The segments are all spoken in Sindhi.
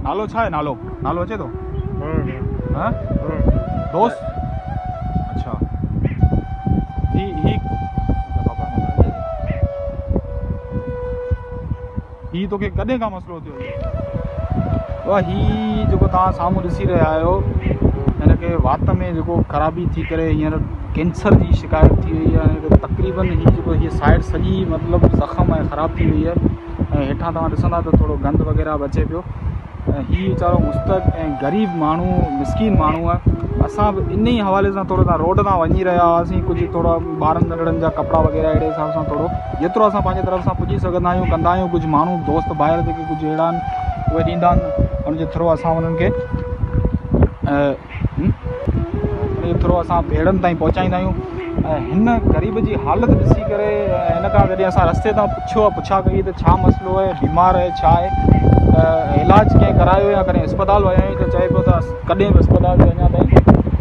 نالو ڇا آهي نالو نالو اچي ٿو ها دوست اڇا هي هي هي توکي ڪڏهن کان مسئلو ٿيو آهي هي جيڪو توهان سامهون ڏسي رهيا آهيو هن کي وات ۾ جيڪو خرابي ٿي ڪري هينئر ڪينسر جي شڪايت ٿي وئي آهي تقريبن هي جيڪو هي سائيڊ سڄي مطلب زخم ۽ خراب ٿي وئي آهي ۽ هيٺان توهان ڏسندا ته ٿورو گند وغيره به اچي پيو ۽ هي ويچارو مستحق ۽ غريب ماڻهو مسڪين ماڻهو آهي اسان به ان ئي حوالي سان ٿورو تان روڊ تان وڃي رهيا هئاسين ڪجهه ٿورا ٻارن ننڍڙن جا ڪپڙا وغيره اهڙي حساب سان ٿورو جيترو اسان پنهنجي طرف سان پڄي سگهندا آهيون ڪندا آهيون ڪجهه ماڻهو دوست ڀائر جيڪي ڪجهه اهڙا آهن اهي ڏيندا آهن ان جي ٿرو اسان انهن کي ان جي ٿرو اسان ڀيڙن تائين پهچائيندا آهيون ۽ هن غريب جي حالت ڏسي ڪري هن کان جڏهن اسان رستي تان پڇيو آهي پڇا ڪئي ته ڇا مسئلو آهي بيمار آهي ڇا آهي ته علاج ڪنهن ڪرايو يا ڪڏهن اسپتال ويا آهيون ته چئي پيو ته ڪڏهن به اسپتال جو اڃا تائين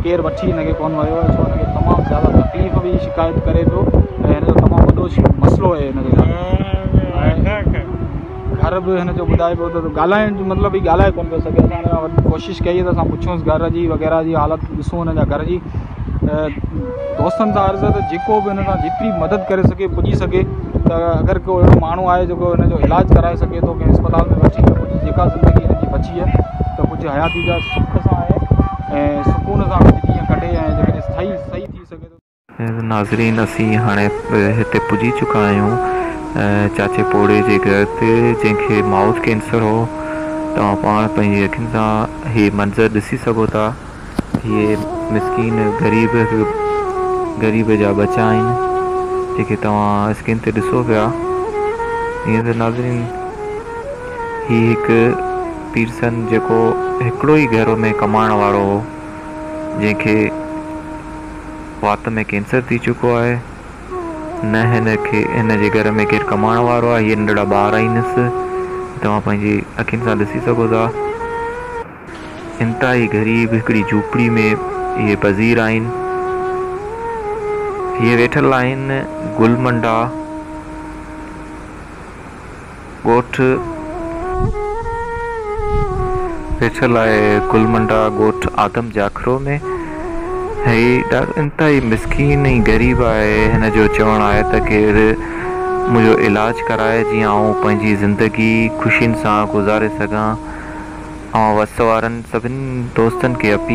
ڪير وٺي هن کي ڪونه ويو آهي ڇو هن کي تمام زياده تڪليف به شڪايت ڪري پيو ۽ هن جو تمام وڏو مسئلو آهي هن جو گهر به هن جو ٻڌائي پيو ته ڳالهائڻ جو مطلب هي ڳالهائي ڪونه پيو سگهي اسان هن کان وڏي ڪوشش ڪئي ته اسان پڇونس گهر جي وغيره جي حالت ڏسون هن جا گهر جي دوستن سان عرض آهي ته جيڪو به هن سان جيتري مدد ڪري سگهي پڄي سگهي ته اگر ڪو اهڙو ماڻهو آهي جيڪو هن جو علاج ڪرائي سگهي ٿو ڪنهن اسپتال ۾ وٺي ته ڪجهه جيڪا زندگي هن جي بچي آهي ته ڪجهه حياتي جا سک سان ۽ سڪون سان ڪجهه ڏينهن ڪڍي ۽ جيڪڏهن صحيح صحيح ٿي سگهي ٿو. ناظرين اسين هاڻي هتي پڄي چڪا آهيون چاچي پوڙهي جي گهر تي جنهن کي مائوٿ ڪينسر هو توهان پاڻ پنهنجي اکين سان هي منظر ڏسي سگهو ٿا هي مسڪين غريب غريب جا ٻچا آهن جيڪي توهان اسڪرين تي ڏسو پيا ائين ته ناظرين هي هڪ پيرسن جيڪو هڪڙو ئي گهر ۾ ڪمائڻ وارو هو جنهن کي وات ۾ ڪينسر ٿي چڪو آهي نه هن کي هن جي گهر ۾ ڪير ڪمائڻ وارو آهي هي ننڍڙا ٻار آهنس توهان پنهنجي اکين سان ڏسي سگهو ٿا انتهائي غريب هڪڙي جهوپڙي ۾ اهي پذير آهن هي ويٺل آهن گل منڊا ڳوٺ ويٺل آهي گل منڊا ڳوٺ آدم جاکرو ۾ هي ڏاڍو انتهائي مسڪين ۽ غريب آهي هن جو چوڻ آهي ته ڪير منهنجو علاج ڪرائي جيئن آئون پنهنجي زندگي خوشين سان گذاري سگهان اوهان وس وارن سڀني دوستن کي اپيل.